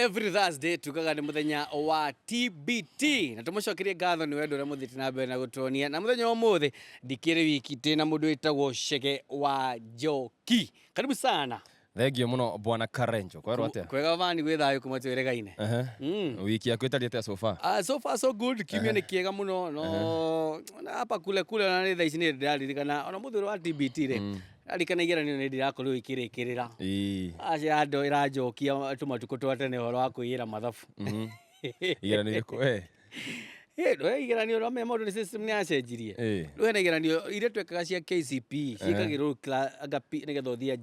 Every Thursday tugaga nĩ mũthenya wa TBT na tũmũcokerie ngatho nĩ wendo ũrĩa mũthiĩte na mbere na gũtuonia. Na mũthenya wa ũmũthĩ ndikĩrĩ wiki, ndĩ na mũndũ wĩtagwo Chege wa Njoki. Karibu sana. Thengio mũno bwana Karenjo. Kwerwo atĩa? Kwega bani, gwĩ thayũ kuma twĩrĩgaine. Wiki yaku ĩtariĩ atĩa so far? Ah, so far so good. Kiumia nĩ kĩega mũno, no na hapa kule kule na nĩ thaa ici nĩ ndĩraririkana ona mũthĩ ũrĩa wa TBT rĩ, ndarikana igeranio nĩ ndĩrakorirwo ikĩrĩkĩrĩra. Acia andũ ĩranjokia tũmatukũ twa tene ũhoro wa kwĩyĩra mathabu. Igeranio irĩkũ we? We igeranio ũramenya maũndũ nĩ system nĩ yacenjirie. Rĩu hena igeranio iria twekaga cia KCPE ciĩkagĩrwo anga nĩgetha ũthiĩ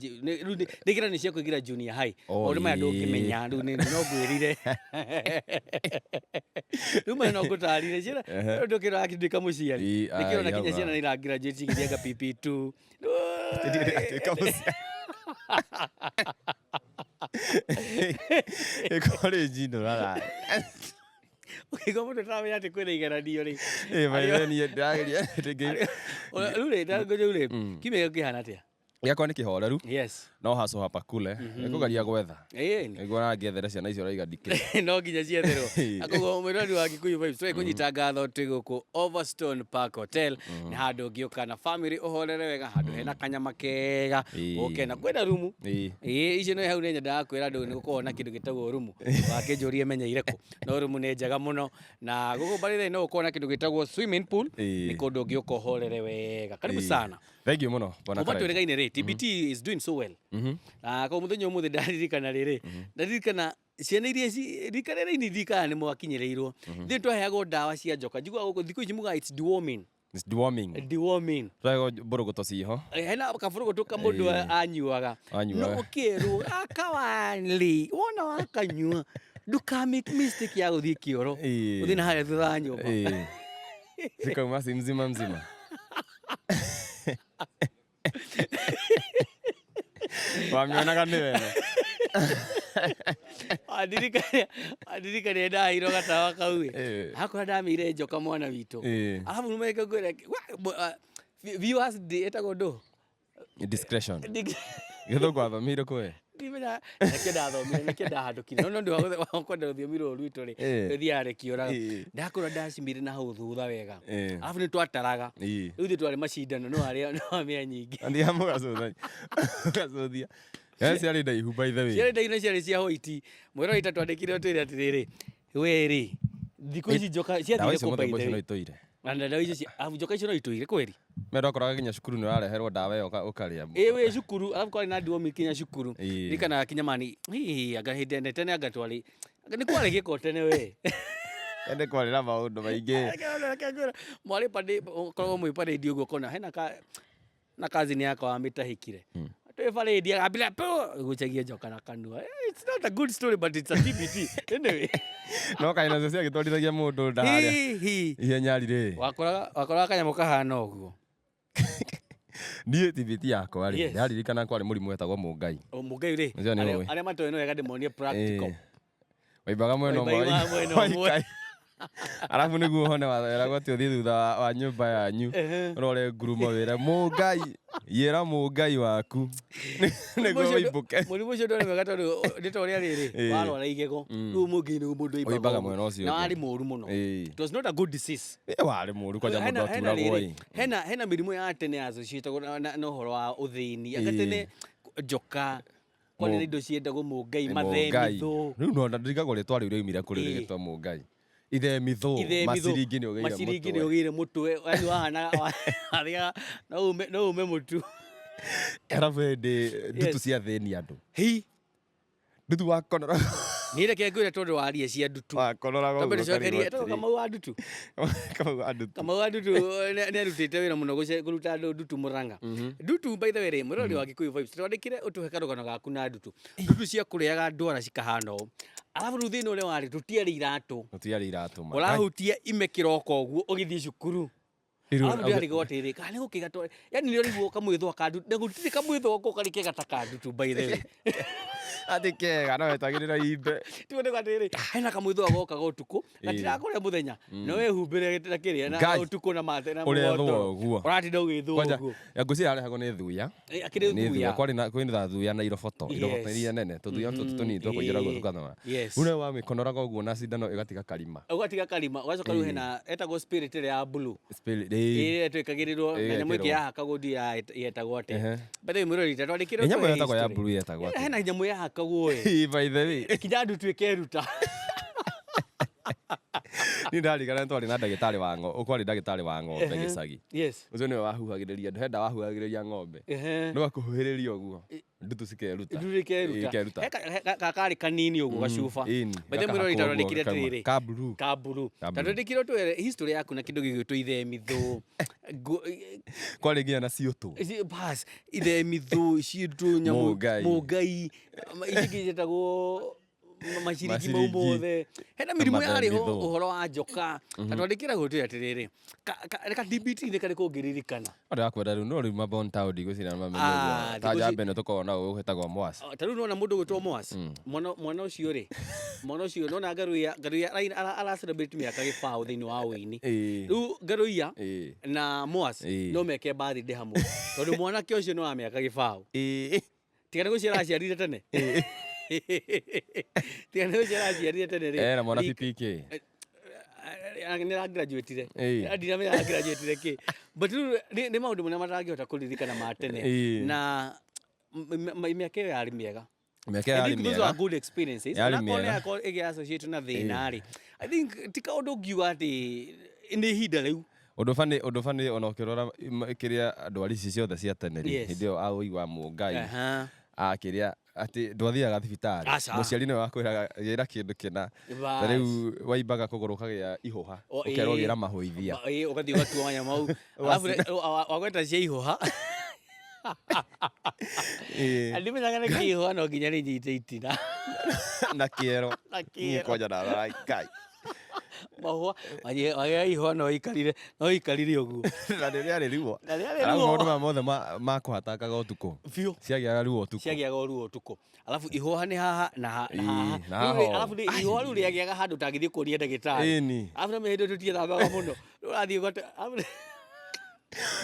rĩu nĩ igeranio cia kũingĩra junior high. Maũndũ maya ndũngĩmenya rĩu nĩ no ngwĩrire. Rĩu maya no ngũtarire ciana rĩu ndũkĩra akĩnduĩka mũciari. Nĩkĩo ũrona kinya ciana nĩ ira graduate igĩthiĩ anga PP2. Atuĩka mũciari. Ĩkorĩnji ndũrara. Ũkĩigua mũndũ ũtaramenya atĩ kwĩna igeranio rĩ. Ĩ by the way niĩ ndĩrageria Rĩu rĩ, rĩu rĩ, kiumia gĩaku kĩhana atĩa? Gĩakwa nĩ kĩhoreru. No haco hapa kule. Nĩ kũgeria gwetha. Nĩguo ũrangĩethera ciana icio ũraiga ndikĩ. No nginya cietherwo. Koguo mwĩrori wa Kikuyu Vibes, twĩ kũnyita ngatho twĩ gũkũ Overstone Park Hotel. Nĩ handũ ũngĩũka na family ũhorere wega, handũ hena kanyama kega, ũke na kwĩna rumu. Ĩĩ icio nĩ hau nĩ nyendaga kwĩra andũ nĩ gũkoragwo na kĩndũ gĩtagwo rumu. Wakĩnjũria menyeire kũ. No rumu nĩ njega mũno. Na gũkũ by the way no gũkorwo na kĩndũ gĩtagwo swimming pool. Nĩ kũndũ ũngĩũka ũhorere wega. Karibu sana. Thank you mũno bwana Kuma Karanja. twĩrĩgaine rĩ, TBT is doing so well. Na koguo mũthenya ũmũthĩ ndaririkana rĩrĩ, ndaririkana ciana iria rika rĩrĩ ndirikana nĩ mwakinyĩrĩirwo. Ithuĩ twaheagwo ndawa cia njoka. Njiguaga gũkũ thikũ ici mugaga it's deworming. It's deworming. Deworming. Twaheagwo mbũrũgũtũ ciho. Hena kabũrũgũtũ ka mũndũ anyuaga. Anyuaga. No ũkĩrwo gaka warĩ, wona wakanyua ndũka make mistake ya gũthiĩ kĩoro. Ũthiĩ na harĩa thutha wa nyũmba. Cikauma ci mzima mzima. Wamĩonaga nĩ wene. Andirikania ndaheirwo gatawa kau ĩ. Hakwa ndamĩire njoka mwana witũ. Arabu nĩmeke ngwĩre viewers ĩtagwo ndũ? Discretion. Gĩthũngũ wathomeire kũ we? Ndimenya nĩkĩo ndathomire, nĩkĩo ndahandũkire. No nĩ ũndũ wa kwenda rũthiomi rũrũ rwitũ rĩ, rũthiaga rĩkĩũraga. Ndakũra ndacimire na hau thutha wega. Arabu nĩ twataraga. Rĩu ithuĩ twarĩ macindano no arĩa no amĩa nyingĩ. Athiaga mũgacũthania. Mũgacũthia. Yaani ciarĩ ndaihu by the way. Ciarĩ ndaihu na ciarĩ cia white. Mwĩrori ta twandĩkire ũtwĩre atĩrĩrĩ, we rĩ, thikũ ici njoka Ndawa ciathire icio kũ by mũthemba the ũcio no way? itũire. Na ndawa icio arabu njoka icio no itũire kweri? Me ndwakoraga nginya cukuru nĩ ũrareherwo ndawa ĩyo ũkarĩa. Ĩ wĩ cukuru, arabu kwarĩ na deworming kinya cukuru. Ririkanaga kinya mani, hihi anga hĩndĩ ĩno tene anga twarĩ, anga nĩ kwarĩ gĩko tene we. Tene kwarĩ na maũndũ maingĩ. Reke ngwĩre, mwarĩ ũkoragwo mwĩ parade ũguo ũkona hena ka, na cousin yakwa wamĩtahĩkire. Twĩ parade agambĩrĩria pũ, gũcagia njoka na kanua. It's not a good story but it's a TBT. Anyway. No kaĩ nacio ciagĩtwarithagia mũndũ nda harĩa. Hihi. Ihenya rĩ. Wakoraga kanyamũ kahana ũguo. Niĩ TBT yakwa rĩ, ndĩraririkana kwarĩ mũrimũ wetagwo mũngai. O mũngai rĩ, Ũcio nĩ ũĩ. arĩa matoĩ no wega ndĩmonie practical. Waimbaga mwena ũmwe Waimbaga mwena ũmwe. waika. Arabu nĩguo ũhone weragwo atĩ ũthiĩ thutha wa nyũmba yanyu ũrore ngurumo wĩre mũngai, yĩra mũngai waku nĩguo ũimbũke. Mũrimũ ũcio ndwarĩ mwega tondũ nĩ ta ũrĩa rĩrĩ, warwara igego, rĩu mũngai nĩguo mũndũ Ũimbaga aimbaga mwena ũcio Na ũngĩ. warĩ mũru mũno. It was not a good disease. Ĩ warĩ mũru kwanja mũndũ aturagwo ĩ. Hena mĩrimũ ya tene ya associated na ũhoro wa ũthĩni. Anga tene njoka, kwarĩ na indo ciendagwo mũngai, mathemithũ. Rĩu no ndirikagwo rĩtwa rĩu rĩaumire kũrĩ rĩgĩtwo mũngai. Ithemithũ, maciringi nĩ ũgĩire mũtwe. Maciringi nĩ ũgĩire mũtwe, yaani wahanaga, warĩaga no ume mũtu. Arabu hĩndĩ ndutu cia thĩni andũ. Hi. Ndutu wakonora. Niĩ reke ngwĩre tondũ waria cia ndutu. Wakonoraga Twambe ũguo tũcokerie, ũkarigwo etagwo atĩrĩ. Kamau wa ndutu. Kamau wa ndutu. Kamau wa ndutu nĩ arutĩte wĩra mũno kũruta andũ ndutu Murang'a. Ndutu by the way rĩ, mwĩroreri wa Gĩkũyũ Vibes, twandĩkĩre ũtũhe karũgano gaku na ndutu. Ndutu cia kũrĩaga ndwara cikahana ũũ. Arabu rĩu thĩna ũrĩa warĩ, tũtiarĩ iratũ. Tũtiarĩ iratũ ma. Ũrahutia ime kĩroko ũguo ũgĩthiĩ cukuru. Rĩu Arabu ndĩrarigwo atĩrĩrĩ, kana nĩ gũkĩga twa, yani nĩ ũraigua kamwĩthũa ka ndutu, na gũtirĩ kamwĩthũa ko karĩ kega ta ka ndutu by the way. Atĩ kega no wetagĩrĩra imbe. Tigo nĩ atĩrĩrĩ, hena kamwĩthũa gokaga ũtukũ, gatirakũrĩa mũthenya, no wĩhumbĩre na kĩrĩa na Ngai. ũtukũ na mate na Ũrethũa mũgotoro. ũguo. Ũratinda ũgĩthũa Kwanja ũguo. ngwĩciria arehagwo nĩ thuya. Akĩrĩ Nĩ thuya. Kwarĩ na kwĩna ta thuya na iroboto. Iroboto Yes. iria nene. Tũthuya tũtũ tũnini twa kũingĩra ũguo tũkathoma. Yes. Rĩu nawe wamĩkonoraga ũguo na cindano ĩgatiga karima. Ũgatiga karima, ũgacoka rĩu Ĩĩ. hena etagwo spirit ĩrĩa ya blue. Spirit, ĩĩ. Ĩrĩa twĩkagĩrĩrwo na nyamũ ĩngĩ Ĩgekĩrwo. yahakagwo ndiũ yetagwo atĩa. Ehe. By the way, mwĩroreri ta twandĩkĩre Ĩ nyamũ ũtũhe ĩyo yetagwo ya history. blue yetagwo atĩa? Hena nyamũ yahakagwo ĩ. Ĩĩ, by the way. Kinya ndutu ĩkeruta. Niĩ ndarikana twarĩ na ndagĩtarĩ wa ng'ombe, kwarĩ ndagĩtarĩ wa ng'ombe gĩcagi. Yes. Ũcio nĩwe wahuhagĩrĩria andũ, he ndawa wahuhagĩrĩria ng'ombe. No akũhuhĩrĩria ũguo, ndutu cikeruta. Ndutu ikeruta. Ikeruta. He karĩ kanini ũguo gacuba. Ĩni. By the way, mwĩroreri ta Gakahakwo ũguo twandĩkĩre gakauma. atĩrĩrĩ. Ka blue. Ka blue. Ka Ta blue. twandĩkĩre ũtwĩre history yaku na kĩndũ gĩgwĩtwo ithemithũ. Kwarĩ nginya na ciũtũ. Bas, ithemithũ, ciũtũ, nyamũ, Mũngai. mũngai, ici ingĩ ciĩtagwo maciringi mau Maciringi. mothe. Hena mĩrimũ yarĩ ho Mathemithũ. ũhoro wa njoka. Ta twandĩkĩra gwĩtwo atĩrĩrĩ, ka DBT nĩ karĩkũ ũngĩririkana? Ndĩrakwenda rĩu no rĩu mabon town ndigwĩciria nĩmamenye Ah, ũguo. Ta thikũ ici- njamba ĩno tũkoragwo nayo ĩtagwo Mwas. Ta rĩu nĩwona mũndũ ũgwĩtwo Mwas, mwana ũcio rĩ, mwana ũcio nĩwona Ngaruiya, Ngaruiya ara celebrate mĩaka gĩbaũ thĩinĩ wa ũini. Rĩu Ngaruiya na Mwas no meke birthday hamwe, tondũ mwanake ũcio nĩ wa mĩaka gĩbaũ. Tiga nĩ gũciara aciarire tene. Tiga nĩ gũciara aciarire tene rĩ. Ena mwana PPK. Nĩ aragraduatire. Ndinamenya aragraduatire kĩ. But rĩu nĩ maũndũ marĩa matangĩhota kũririkana ma tene. Na mĩaka ĩyo yarĩ mĩega. Mĩaka I yarĩ think those are mĩega. good experiences. Yarĩ Onakorwo nĩ mĩega. yakorwo ĩgĩ associate na thĩna rĩ. I think ti kaũndũ ũngiuga atĩ nĩ ihinda rĩu. Ũndũ bani, ũndũ bani ona ũkĩrora kĩrĩa ndwari ici ciothe cia tene rĩ, Yes. hĩndĩ ĩyo aũi wa mũngai, Aha. kĩrĩa atĩ ndwathiaga thibitarĩ. Aca. Mũciari nĩwe wakwĩraga gĩra kĩndũ kĩna. Ta Bas. rĩu waimbaga kũgũrũ ũkagĩa ihũha, O, ũkerwo ĩĩ. gĩra mahũithia. Ĩĩ, ũgathiĩ ũgatua manya mau. Alafu wagweta cia ihũha. Ndimenyaga nĩ kĩ ihũha no nginya rĩnyite itina. Na kĩero. Na Niĩ kĩero. kwanja ndarora Ngai. Mahũa, wagĩa ihũa no ikarire, no ikarire ũguo. Na rĩrĩa ruo. Na rĩarĩ Alafu ruo. maũndũ maya mothe makũhatangaga ũtukũ. Biũ. Ciagĩaga ruo ũtukũ. Ciagĩaga ruo ũtukũ. Alafu ihũha nĩ haha na Ĩĩ, haha. na haha Rĩu rĩ, ũũ. alafu rĩ, ihũha rĩu rĩagĩaga handũ ũtangĩthiĩ kũria ndagĩtarĩ. Ĩni. Alafu na hĩndĩ ĩyo tũtiethambaga mũno. Rĩu ũrathiĩ ũgate, alafu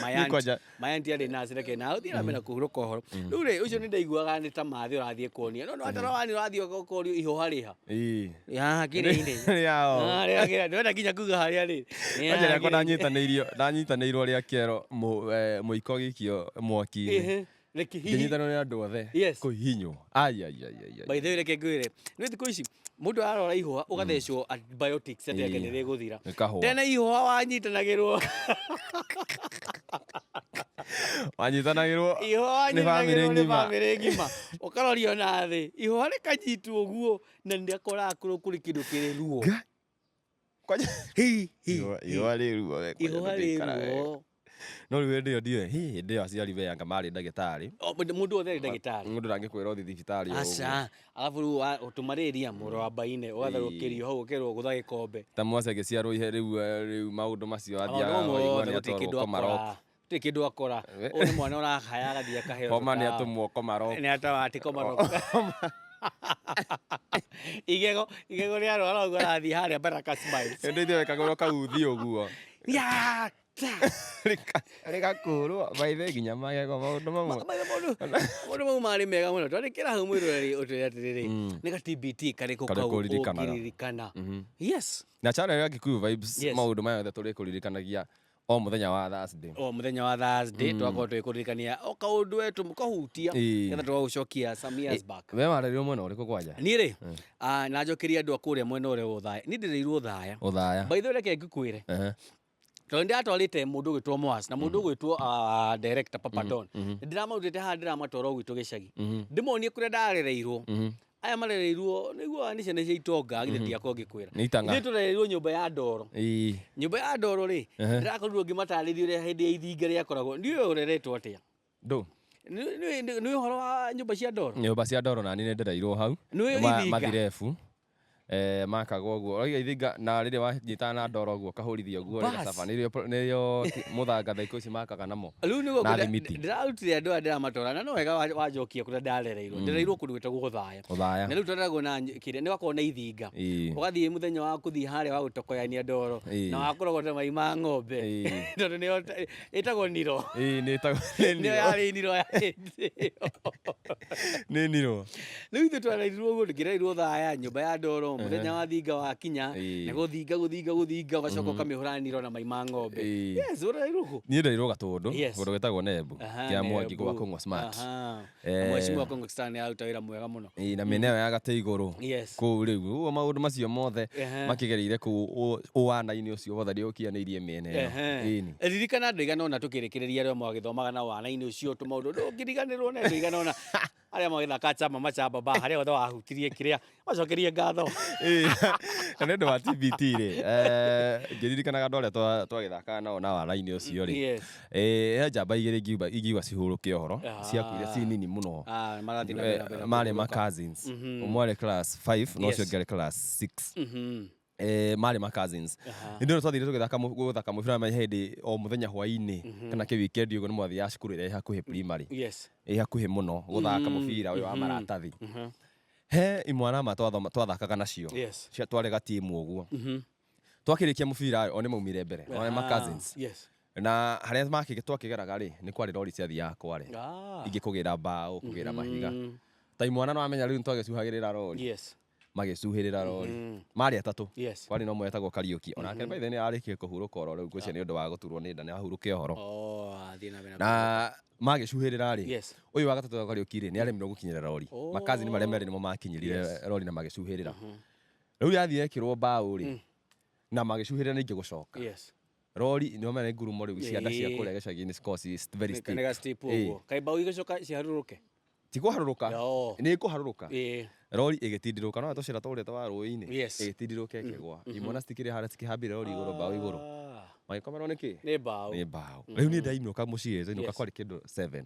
My Niĩ aunt, kwanja my aunt arĩ nurse reke na ũthiĩ na mbere na kũhurũka ũhoro. Rĩu rĩ, ũcio nĩ ndaiguaga nĩ ta mathĩ ũrathiĩ kuonia. No no atara wani ũrathiĩ ũkorio ihũha rĩ ha. Ĩĩ. Haha kĩrĩa-inĩ. Rĩao. Ah, rĩa kĩrĩa, ndĩrenda nginya kuga harĩa rĩ. Nĩ Kwanja haha rĩakwa kĩrĩa-inĩ. ndanyitanĩirwo rĩa kĩero mũiko gĩikio mwaki-inĩ. Ehe, rĩkĩhihi. Ngĩnyitanĩrwo nĩ andũ othe. Yes. Kũhihinywo. Ai ai ai ai ai. By the way, reke ngwĩre, nĩ thikũ ici mũndũ arora ihũa ũgathecwo antibiotics atĩ anga Ĩĩ. nĩ rĩgũthira. Rĩkahũa. Tene ihũa wanyitanagĩrwo. Wanyitanagĩrwo Ihũa nĩ bamĩrĩ wanyitanagĩrwo nĩ ng'ima. bamĩrĩ ng'ima. Ũkarorio na thĩ. Ihũa rĩkanyitwo ũguo na nĩakoraga kũrĩ kĩndũ kĩrĩ ruo. Kwanja Hi, hi, ihũa rĩ ruo we, kwanja Ihũa rĩ ndũngĩikara wega. ruo. No rĩu hĩndĩ ĩyo ndiũĩ, hi, hĩndĩ ĩyo aciari we anga marĩ ndagĩtarĩ. O, mũndũ wothe arĩ ndagĩtarĩ. Mũndũ ndangĩkwĩra ũthiĩ thibitarĩ o ũguo. Aca, alafu rĩu tũmarĩria mũro wa mbaine ũgatherũkĩrio hau ũkerwo gũtha gĩkombe. Ta Mwase agĩciarwo ihe rĩu rĩu maũndũ macio Maũndũ athiaga mau waigua mothe nĩ gũtirĩ atwarwo kĩndũ Komarok. akora. Gũtirĩ kĩndũ akora. Ũyũ nĩ mwana ũrahaya agathiĩ akaheo Homa nĩ tũtawa. atũmwo Komarok. Nĩ atwarwo atĩ Komarok. Igego, igego rĩarwara ũguo arathiĩ harĩa Baraka Smiles. Hĩndĩ ĩyo wekagĩrwo kauthi ũguo. Ya, ta. Rĩgakũrwo maithe nginya magego maũndũ mamwe. Maũndũ mau marĩ mega mũno. Twandĩkĩra hau mwĩroreri ũtwĩre atĩrĩrĩ, nĩ ga TBT karĩkũ Karĩkũ kau ũririkanaga? ũngĩririkana. Yes. Na channel ya Kikuyu Vibes Yes. maũndũ maya mothe tũrĩkũririkanagia o mũthenya wa Thursday. O mũthenya wa Thursday twakorwo tũgĩkũririkania o kaũndũ we tũkahutia Ĩĩ. nĩgetha tũgagũcokia some years back. We warerirwo mwena ũrĩkũ kwanja? Niĩ rĩ, na njokeria andũ a kũrĩa mwena ũrĩa wa Othaya. Niĩ ndĩrerirwo Othaya. Othaya. By the way, reke ngĩkwĩre. Ehe. Tondũ nĩndatwarĩte mũndũ ũgwĩtwo Moas na mũndũ ũgwĩtwo director Papa Don. Nĩndĩramarutĩte haha ndĩramatwara gwitũ gĩcagi. Ndĩmonie kũrĩa ndarereirwo. Aya marereirwo nĩguo nĩ ciana cia itonga githĩ ndiakorwo ngĩkwĩra. Nĩ itang'a. Ithuĩ tũrereirwo nyũmba ya ndoro. Ĩĩ. Nyũmba ya ndoro rĩ, ndĩrakorirwo ngĩmatarĩria ũrĩa hĩndĩ ya ithinga rĩakoragwo. Ndiũĩ ũreretwo atĩa. Ndũ. Nĩ ũhoro wa nyũmba cia ndoro? Nyũmba cia ndoro nani nĩ ndereirwo hau. Nĩũĩ ithinga? Mathirebu. Makagwo ũguo ũraiga ithinga na rĩrĩa wanyitana na ndoro ũguo ũkahũrithia ũguo Bas. rĩgacaba nĩrĩo mũthanga thaa ikũ ici makaga namo Rĩu nĩguo na thimiti. ndĩrarutire andũ aya ndĩramatwara na no wega wanjokia kũrĩa ndarereirwo. Ndereirwo kũndũ gwĩtagwo Othaya. Othaya. Na rĩu twareragwo na kĩrĩa nĩ wakorwo na ithinga. Ũgathiĩ mũthenya wa kũthiĩ harĩa wa gũtokoyania ndoro na wakũrogota mai ma ng'ombe. Tondũ nĩyo ĩtagwo niro. Ĩĩ, nĩ ĩtagwo nĩ Nĩyo niro. yarĩ niro ya hĩndĩ ĩyo. Nĩ niro. Rĩu ithuĩ twarerirwo ũguo, ngĩrerirwo Othaya, nyũmba ya ndoro, mũthenya wa thinga wakinya, nĩ gũthinga gũthinga gũthinga, ũgacoka ũkamĩhũra niro na mai ma ng'ombe. Yes, ũrerirwo kũ? Niĩ nderirwo Gatũndũ, kũndũ gwĩtagwo Nembu, kĩa Mwangi Nembu. gwa Kũng'wa Smart. Na Mheshimiwa Kũng'wa Smart nĩ aruta wĩra mwega mũno. Ĩĩ, na mĩena ĩyo ya gatĩ igũrũ. Kũu rĩu, ũguo maũndũ macio mothe makĩgereire kũu ũwana-inĩ ũcio wothe ndĩũkianĩirie mĩena ĩyo. Ĩni. Ririkana andũ aigana ũna tũkĩrĩkĩrĩria arĩa mwagĩthomaga na wana-inĩ ũcio tũmaũndũ ndũngĩriganĩrwo nĩ andũ aigana ũna arĩa magĩthaka chama machamba ba harĩa hothe wahutirie kĩrĩa macokerie ngatho. Ĩĩ, na nĩ ũndũ wa TBT rĩ, ngĩririkanaga andũ arĩa twagĩthakaga nao na wana-inĩ ũcio rĩ, he njamba igĩrĩ ingiuga cihũrũke ũhoro, ciakuire ci nini mũno. Marathiĩ na mbere na mbere na Marĩ ma kũhurũka. cousins. Ũmwe arĩ class 5 na ũcio ũngĩ arĩ class 6. Marĩ ma cousins. Nĩ ndĩrona twathire tũgĩthaka gũthaka mũbira ma hĩndĩ o mũthenya hwaĩ-inĩ kana kĩ weekend ũguo nĩ mwathiaga cukuru ĩrĩa ĩ hakuhĩ primary. Ĩ hakuhĩ mũno gũthaka mũbira ũyũ wa maratathi. He imwana ma twathakaga nacio. Cia twarĩ gatimu ũguo. Twakĩrĩkia mũbira o nĩ maumire mbere. O nĩ ma cousins. Na harĩa twakĩgeraga rĩ, nĩ kwarĩ rori ciathiaga kware. Ingĩ kũgĩra mbaũ, kũgĩra mahiga. Ta imwana no amenya rĩu nĩtwagĩcuhagĩrĩra rori. Magĩcuhĩrĩra rori. Marĩ atatũ. Kwarĩ na ũmwe wetagwo Kariũki. Onake by the way nĩ ararĩkia kũhurũka oro rĩu ngwĩciria nĩ ũndũ wa gũturwo nĩ nda nĩ ahurũke ũhoro. Athiĩ na mbere na Na magĩcuhĩrĩra rĩ, ũyũ wa gatatũ wetagwo Kariũki rĩ, nĩ aremirwo gũkinyĩra rori. Makazini marĩa merĩ nĩmo makinyĩrire rori na magĩcuhĩrĩra. Rĩu yathiĩ yekĩrwo mbaũ rĩ, na magĩcuhĩrĩra ningĩ gũcoka. Rori nĩ wamenya nĩ ngurumo rĩu cianda cia kũrĩa gĩcagi-inĩ cikoragwo ci very steep. Nĩ ga steep ũguo. Kaĩ mbaũ igĩcoka ciharũrũke? Ti kũharũrũka. Nĩ kũharũrũka. Rori ĩgĩtindirũka, no tũcĩra tũrĩa twa rũĩ-inĩ. Ĩgĩtindirũka ĩkĩgwa. Imwana citikĩrĩ harĩa cikĩhambire rori igũrũ, mbaũ igũrũ. Magĩkomerwo nĩ kĩ? Nĩ mbaũ. Nĩ mbaũ. Rĩu niĩ ndainũka mũciĩ, ndainũka kwarĩ kĩndũ 7.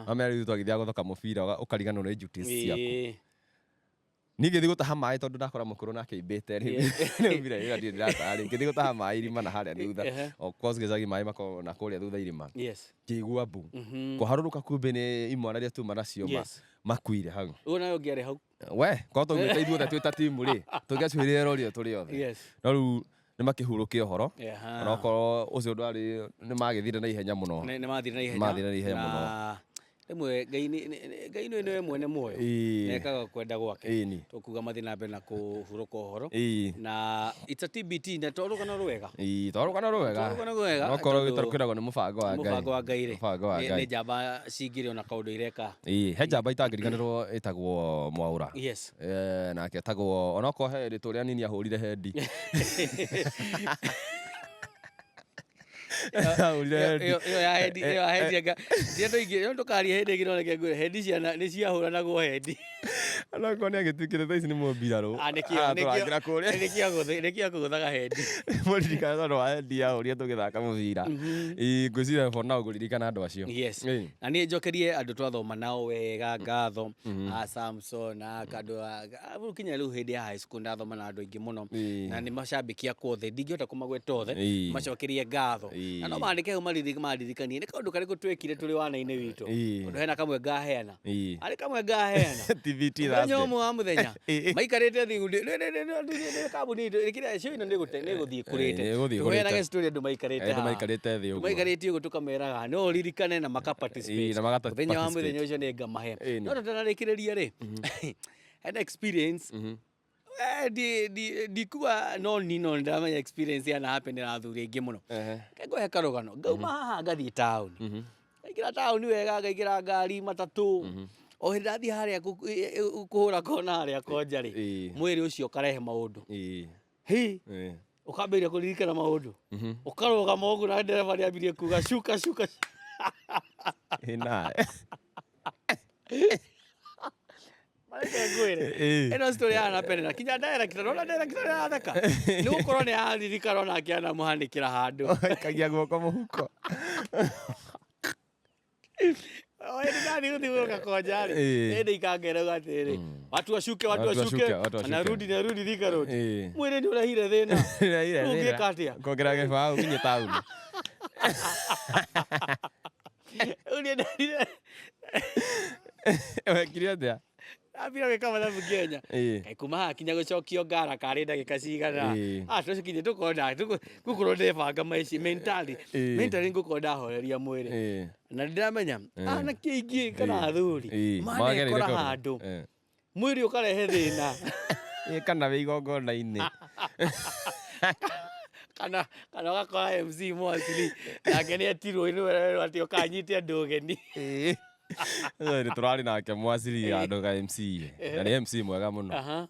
Wamenya rĩu twagĩthiaga gũthaka mũbira ũkariganĩrwo nĩ duties ciaku. Niĩ ngĩthiĩ gũtaha maĩ tondũ ndakora mũkũrũ nake aimbĩte rĩu. Nĩaumire wĩra ndirĩ ndĩrataha rĩu. Ngĩthiĩ gũtaha maĩ irima na harĩa thutha. Of course gĩcagi maĩ makoragwo na kũrĩa thutha irima. Ngĩigua mbu. Kũharũrũka kumbĩ nĩ imwana iria tuma nacio makuire hau. Ũguo nawe ũngĩarĩ hau? We, korwo twaumĩte ithuothe twĩ ta timu rĩ, tũngĩacuhĩrire rori ĩyo tũrĩ othe. No rĩu nĩ makĩhurũke ũhoro. Onokorwo ũcio ndwarĩ, nĩ magĩthire na ihenya mũno. Nĩ mathire na ihenya. Mathire na ihenya mũno. Na rĩmwe Ngai Ngai nĩwe mwene muoyo. Nekaga kwenda gwake. Tũkuga mathiĩ na mbere na kũhurũka ũhoro. Na it's a TBT na to rũgano rwega. To rũgano rwega. To rũgano rwega. No korwo gĩtarũkĩragwo nĩ mũbango wa Ngai. Mũbango wa Ngai rĩ. Mũbango wa Ngai. Nĩ njamba cingĩrĩ ona kaũndũ ireka. He njamba itangĩriganĩrwo ĩtagwo Mwaũra. Nake etagwo onokorwo he rĩtwa rĩa nini ahũrire hendi. Ahũrire hendi. Ĩyo ya hendi, ĩyo ya hendi anga. Ti andũ aingĩ, no ndũkarie hĩndĩ ĩngĩ no reke ngwĩre, hendi ciana nĩ ciahũranagwo hendi. Onokorwo nĩ agĩtuĩkire thaa ici nĩ mũmbirarũ. Aratũrangĩra kũrĩa. Nĩkĩo akũgũthaga hendi. Mũririkana tondũ wa hendi yahũrire tũgĩthaka mũbira. Ngwĩciria for now ngũririkana andũ acio. Na niĩ njokerie andũ twathoma nao wega ngatho, a Samson, a andũ a kinya rĩu hĩndĩ ya high school ndathoma na andũ aingĩ mũno. Na nĩ macambĩki akwa othe, ndingĩhota kũmagweta othe, macokerie ngatho. Na no mandĩke hau maririkanie nĩ kaũndũ karĩkũ twekire tũrĩ wana-inĩ witũ. Tondũ hena kamwe ngaheana. Harĩ kamwe ngaheana. TBT Mũthenya Thursday. ũmwe wa mũthenya. Maikarĩte thĩ nĩ kambuni itũ, kĩrĩa show ĩno nĩ ĩgũthiĩ ĩkũrĩte. Nĩ ĩgũthiĩ ĩkũrĩte. Tũheanage story andũ maikarĩte Andũ haha. maikarĩte thĩ ũguo. Maikarĩte ũguo tũkameraga no ũririkane na maka participate. Na maka Mũthenya wa participate. mũthenya ũcio nĩ ngamahe. No tũtanarĩkĩrĩria rĩ, hena experience. Ndikuga no ni no ndamenya experience yana happen na athuri aingĩ mũno. Reke ngũhe karũgano. Ngauma haha ngathiĩ taũni. Ngaingĩra taũni wega, ngaingĩra ngari matatũ. O hĩndĩ ndathiĩ harĩa kũhũra kona harĩa konja rĩ, mwĩrĩ ũcio ũkarehe maũndũ. Hĩ, ũkambĩrĩria kũririkana maũndũ. Ũkarũgama ũguo na ndereba nĩambirie kuga cuka cuka. Ĩ nawe. Mareke ngwĩre. Ĩno story ya Anna kinya director, nona director nĩ aratheka. Nĩ gũkorwo nĩ araririkana onake anamũhanĩkĩra handũ. Aikagia guoko mũhuko. O hĩndĩ ndathiĩ gũthiũrũrũka konja rĩ, hĩndĩ ikangerauga atĩrĩrĩ, watu washuke, watu Watu washuke, washuke, watu washuke. narudi, narudi Thika Road. Mwĩrĩ nĩ ũrehire thĩna. Rehire Rĩu thĩna. ũngĩka atĩa? Kuongerera gĩbaũ nginya taũni. Rĩu niĩ nderire Wekire atĩa? Ambire gwĩka mathabu Kenya. Kaĩ kuma haha kinya gũcokio ngara karĩ ndagĩka cigana. Ah, tũcikinye tũkorwo ngũkorwo ndebanga maici mentally. Mentally ngũkorwo ndahoreria mwĩrĩ. Na ndĩramenya anake aingĩ kana athuri Magereire manekora kũndũ. handũ mwĩrĩ ũkarehe thĩna. Kana wĩ igongona-inĩ. Kana ũgakora MC Mwasili nake nĩ etirwo nĩ werwo atĩ ũkanyite andũ ũgeni. Nĩ tũrarĩ nake Mwasili handũ ga MC na nĩ MC mwega mũno.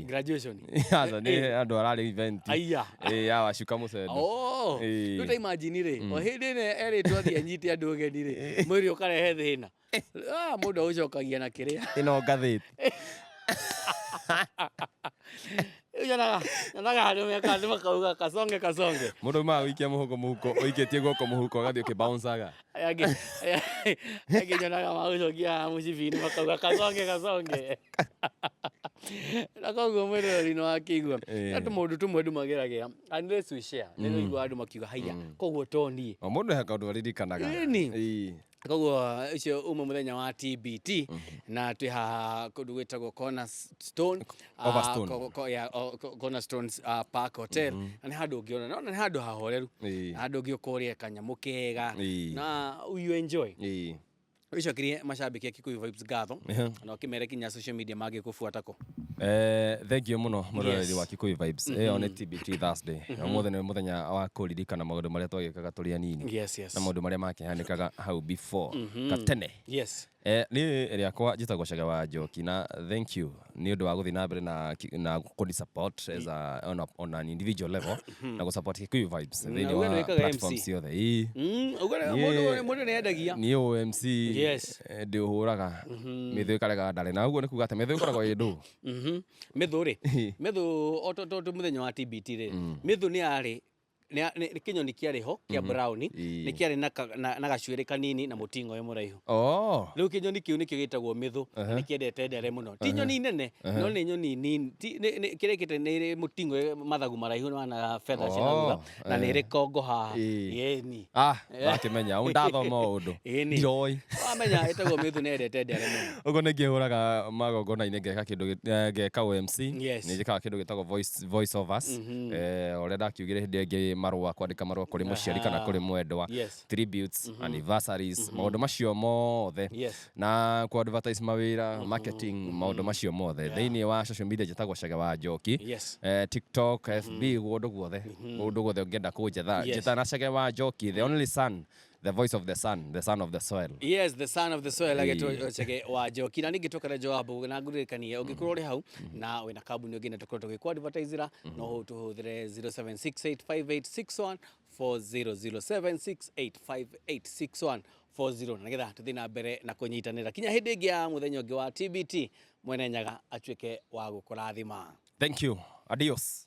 Graduation. Aca nĩ andũ ararĩ event. Aya. Ya Wacuka Mũcendo. Oh. Rĩu ta imagine rĩ, o hĩndĩ ĩno erĩtwo athiĩ anyite andũ ũgeni rĩ, mwĩrĩ ũkarehe thĩna. Ah, mũndũ agũcokagia na kĩrĩa. Ĩno ngathĩti. Rĩu nyonaga andũ meka andũ makauga kasonge kasonge. Mũndũ aumaga gũikia mũhuko mũhuko, ũikĩtie guoko mũhuko ũgathiĩ ũkĩbounce-aga. Angĩ nyonaga magũcokia mũcibi-inĩ makauga kasonge kasonge. Na koguo mwĩroreri nĩ wakĩigua. No tũmaũndũ tũmwe andũ mageragĩra unless we share. Nĩ ũiguaga andũ makiuga haiya koguo to niĩ. O mũndũ he kaũndũ aririkanaga. Ĩni. Koguo ũcio uma mũthenya wa TBT na twĩ haha kũndũ gwĩtagwo Cornerstone, Overstone. Cornerstones Park Hotel. Na nĩ handũ ũngĩona, no nĩ handũ hahoreru. Handũ ũngĩũka ũrĩe kanyamũ kega na you enjoy. Ũcokerie macambĩki a Kikuyu Vibes ngatho na ũkĩmere kinya social media mangĩkũbuata kũ. Thank you mũno mũroreri wa Kikuyu Vibes. Ĩyo nĩ TBT Thursday. Na ũmũthĩ nĩ mũthenya wa kũririkana maũndũ marĩa twagĩkaga tũrĩ anini. Yes. Na maũndũ marĩa makĩhanĩkaga hau before katene. Niĩ rĩakwa njĩtagwo Chege wa Njoki na thank you nĩ ũndũ wa gũthiĩ na mbere na kũni support as a, on, a, on an individual level na gũ support Kikuyu Vibes thĩinĩ Uga wa nĩ wĩkaga platform MC. ciothe. Uga mũndũ nĩ endagia. Niĩ ũ MC ndĩũhũraga mĩthũ ĩkarega ndarĩ na ũguo nĩ kuga atĩ mĩthũ ĩkoragwo ĩ ndũ. Mĩthũ rĩ, mĩthũ o to mũthenya wa TBT rĩ, mĩthũ nĩ yarĩ nĩ kĩnyoni kĩarĩ ho kĩa brown, nĩ kĩarĩ na gacuĩrĩ kanini na mũting'oe mũraihu. Rĩu kĩnyoni kĩu nĩkĩo gĩtagwo mĩthũ, na nĩ kĩendete ndere mũno. Ti nyoni nene, no nĩ nyoni nini. Kĩrĩa kĩte nĩ ĩrĩ mũting'oe mathagu maraihu na feather ciĩ na thutha, na nĩ ĩrĩ kongo haha. Ĩni. Ndakĩmenya, ũũ ndathoma ũndũ. Ĩni. Ndiroĩ. Wamenya ĩtagwo mĩthũ nĩ yendete ndere mũno. Ũguo nĩ ngĩhũraga magongona-inĩ ngeka kĩndũ ngeka OMC. Nĩ njĩkaga kĩndũ gĩtagwo voice overs. Ũrĩa ndakiugire hĩndĩ ĩngĩ marũa, kwandĩka marũa kũrĩ mũciari kana kũrĩ mwendwa. Tributes, anniversaries, maũndũ macio mothe. Na ku advertise mawĩra, marketing, maũndũ macio mothe. Thĩinĩ wa social media njĩtagwo Chege wa Njoki. TikTok, FB, kũndũ guothe. Kũndũ guothe ũngĩenda kũnjetha. Njetha na Chege wa Njoki, the only son, the voice of the sun, the son of the soil. Yes, the son of the soil agĩtwo Chege wa Njoki. Na ningĩ tũkare Joab na ngũririkanie ũngĩkorwo ũrĩ hau na wĩna kambuni ũngĩ na tũkorwo tũgĩkũ-advertisera, no tũhũthĩre 07685861 40, 0768586140, na nĩgetha tũthiĩ na mbere na kũnyitanĩra kinya hĩndĩ ĩngĩ ya mũthenya ũngĩ wa TBT. Mwene Nyaga atuĩke wa gũkũrathima. Thank you. Adios.